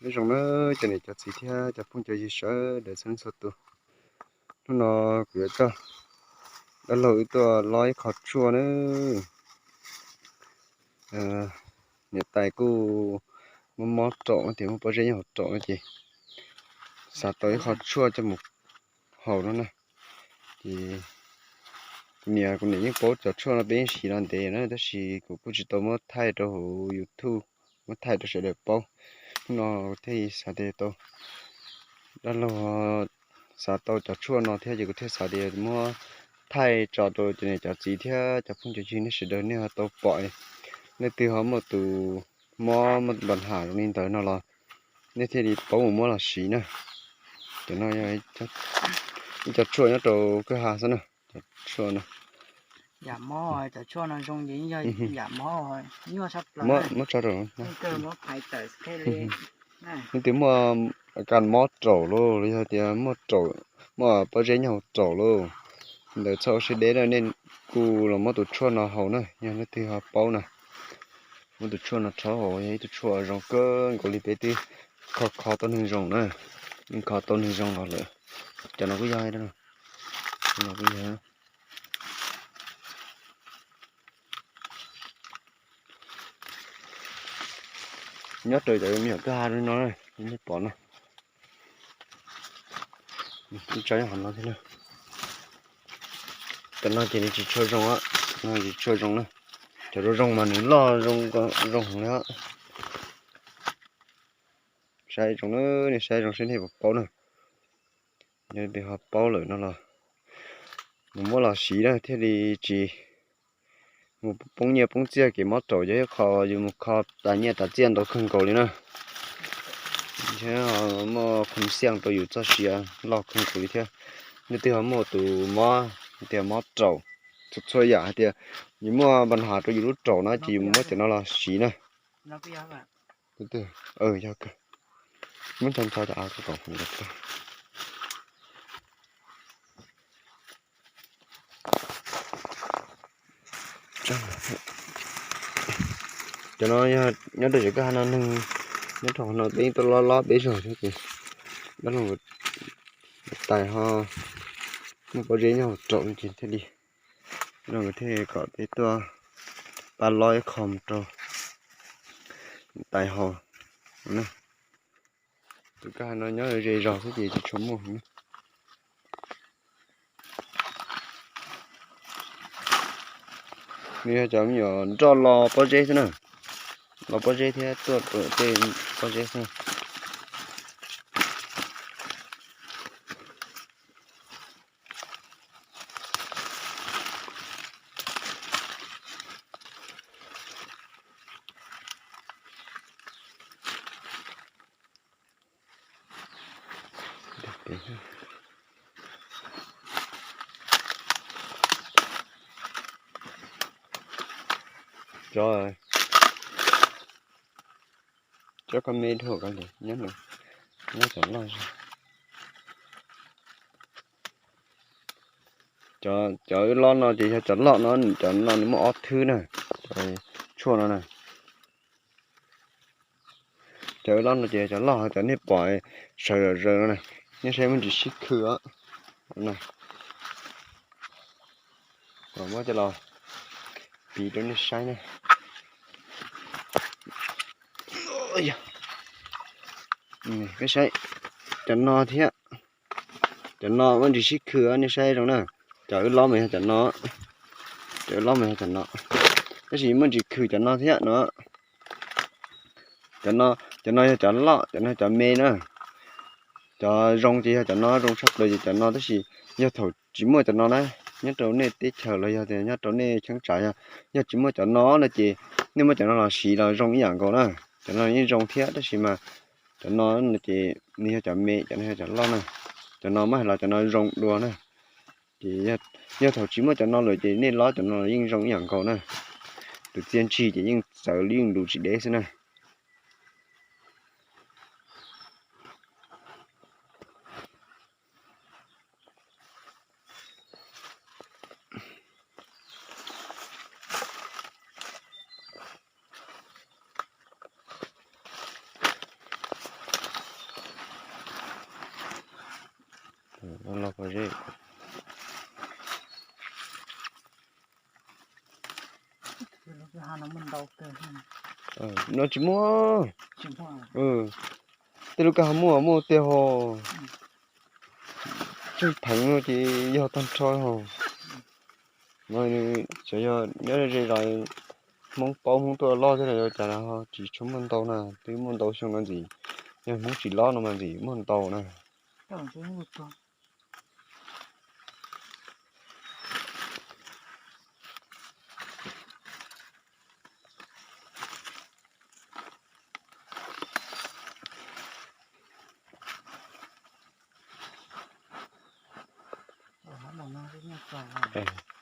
Nyob zoo na cov niam cov txiv thiab cov phooj cov ywg sawv daws txhua leej txhua tus. Hnub no kuv yuav coj dab laug wb tuaj lob ib qho tshuaj na. Niam tais kuj muaj mob raum no tias muaj pob zeb nyob hauv raum no ces xav tau ib qho tshuaj coj mus haus no na. Ces kuv niam, kuv niam yeej paub cov tshuaj no, peb yeej siv los ntev na, tab sis kuv kuj tsis tau muab thaij rau hauv YouTube, muab thaij rau sawv daws paub. Hnub no thiaj xav tias tau dab laug xav tau cov tshuaj no thiab ces kuv thiaj xav tias muab thaij tso rau cov niam cov txiv thiab cov phooj cov ywg nej sawv daws nej ho tau pom, leej twg ho muaj tus mob muaj npa nham zoo li ntawd no los nej thiaj li paub mus muab los siv na. Cov no yog ib co tshuaj nyob rau kwj ha xwb na, cov tshuaj no. Muab tso rau, leej twg muaj kas mob raum lauj, los yog tias muaj raum, muaj pob zeb nyob hauv raum lauj, ntawd txhob ua siab deb na, nej kuj los muab tus tshuaj no haus na, yog leej twg ho paub na. Muab tus tshuaj no rhaub haus, yog ib tug tshuaj zoo kawg nkaus li, peb twb kho kho tau neeg zoo na, yeej kho tau neeg zoo los lawm. Cov no kuj yog, no kuj yog. Nyob rau cov me nyuam kwj ha no, nej pom no, tso nyob hauv no thiab na. Cov no ces nws tsis tshua zoo, no tsis tshua zoo na. Cov zoo zoo mas nws loj zoo heev li. Saib zoo na, nej saib zoo seb nej puas paub na. Yog leej twg ho paub lawm no los mus muab los siv na thiaj li tsis mus poob nyiaj poob txiaj. Kev mob raum yog ib qho yus mus kho tas nyiaj tas txiaj ntau kawg nkaus li na. Thiab muaj qhov xiaj rau yus txoj sia loj kawg nkaus li thiab. Leej twg ho muaj tus mob, tias mob raum, txhua txhua yam hais tias yus muaj npa nham rau yus lub raum na ces yus muab cov no los siv na. Muab ncho ncho cov av kom Cov no nyob rau zem kwj ha no, neeg nyob rau qhov no peb yeej tuaj lob lob peb zog thiab ces dab laug tais ho muaj pob zeb nyob hauv raum no ces thiaj li, dab laug thiaj kom peb tuaj pab lob ib qho mus rau tais haus na. Tus kwj ha no nyob ze zog xwb ces tsis tshua muaj. Nws yog cov me nyuam nroj lo pob zeb xwb na, lo pob zeb thiab tuaj tej pob zeb xwb. Cov, cov koj me dhau koj li nyob, nyob cov loj. Cov wb lob no ces yog cov loj no, cov no nws muaj ob thwb na, cov tshuaj no na. Cov wb lob no ces cov loj, cov nej pom sawv zom zaws no na, nej saib muaj ntsis sib khw os. Muab coj los piv rau nej saib na. Saib cov no thiab, cov no muaj ntsis sib khw, nej saib zoo na. Cov wb lob mas yog cov no, cov wb lob mas yog cov no, tab sis muaj ntsis khw cov no thiab no. Cov no, cov no yog cov loj, cov no yog cov me na. Cov zoo ces yog cov no zoo tshaj plaws ces cov no, tab sis yog thaum tsis muaj cov no na, nyob rau nej teb chaws los yog tias nyob rau nej cheeb tsam, yog, yog tsis muaj cov no no ces nej muab cov no los siv los zoo ib yam nkaus na. Cov no yeej zoo thiab tab sis mas cov no no ces nws yog cov me, cov no yog cov loj na. Cov no muab hais los cov no zoo dua na. Ces yog thaum tsis muaj cov no lawm ces nej lob cov no yeej zoo ib yam nkaus na. Tus txiaj ntsig ces yeej txawv li yeej lus tsis deb xwb na. Loj pob zeb. No tsis muaj. Tej lub kwj ha muaj, muaj tiag ho. Tseej pheev no ces yog tag nrho ho. No xyov yog nyob ze zos Hmoob paub Hmoob tuaj loj thiab los yog cas ho tsis tshua muaj ntau na, twb muaj ntau xyoo no ntxim. Yog Hmoob tsis loj no mas ntxim muaj ntau na.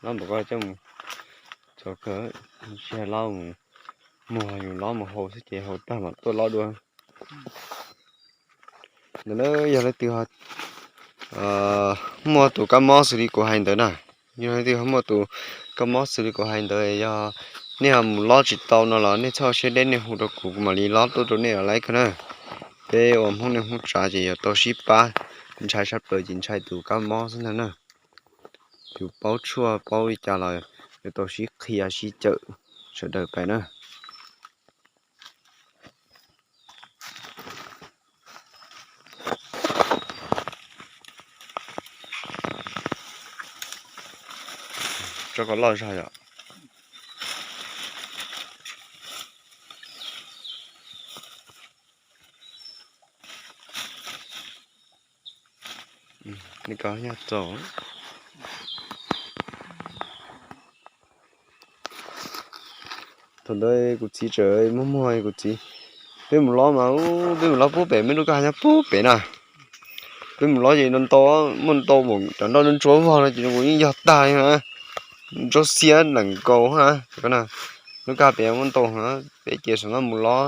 Los npam ko coj mus txog kawg, tsis hais los mus muag yus los mus haus xwb ces haus tag mam tuaj los dua. Ntawm no yog leej twg muaj tus kab mob xws li kuv hais ntawd na, yog leej twg muaj tus kab mob xws li kuv hais ntawd, yog nej ho mus los tsis tau no los nej txhob siab deb, nej hu rau kuv, kuv mam li los tuaj rau nej lawm kawg na. Peb ua Hmoob neej Hmoob tsav ces yuav tau sib pab, ntshai sab plaws ces ntshai tus kab mob xwb ntag na. Yus paub tshuaj paub li cas los yuav tau sib qhia sib cawm sawv daws pais na. Tso kom loj zog yom. Nws kov nyuag txaus. Thaum ntawd kuv txiv tseem muag muag kuv txiv, peb mus los mas, peb mus los pub pem, me lub kwj ha nyob pub pem na. Peb mus los ces no ntau, muaj ntau, cov nroj ntsuab vog no ces kuv yeej yog tag li na, ntsuab xiab nees nkaus na. Lub kwj ha pem muaj ntau na, peb ces xav mus los,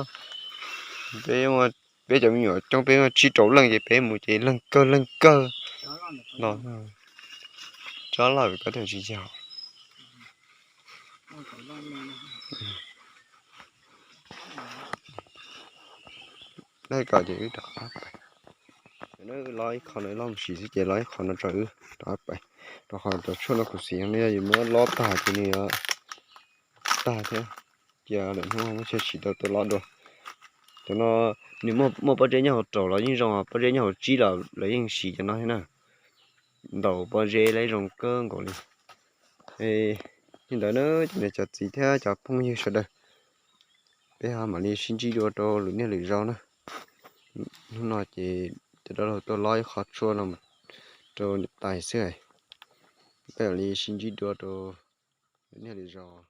peb, peb cov me nyuam coob, peb tsib rau leej ces peb mus ces leeg kawg leeg kawg los. Tsob loj ko thiaj tsis yog. Dab ko ces wb rov qab pais. Los ib qho no los mus sim xwb ces los ib qho no tso wb rov qab pais. Rau qhov cov tshuaj no kuv sim no yog yus muab lob tag ces nws yuav tag thiab. Cia lwm hnub muaj chaw sim tau tuaj lob dua. Cov no nws muaj pob zeb nyob hauv raum los yeej zoo, pob zeb nyob hauv tsib los lawv yeej siv cov no thiab na. Ntaus pob zeb lawv zoo kawg nkaus li. Li ntawd na, ces cov txiv thiab cov phooj ywg sawv daws, peb ho mam li sib ntsib dua rau lwm niaj lwm zaus na. Hnub no ces cov dab laug tuaj lob ib qho tshuaj no rau niam tais xwb. Peb mam li sib ntsib dua rau lwm niaj lwm zaus.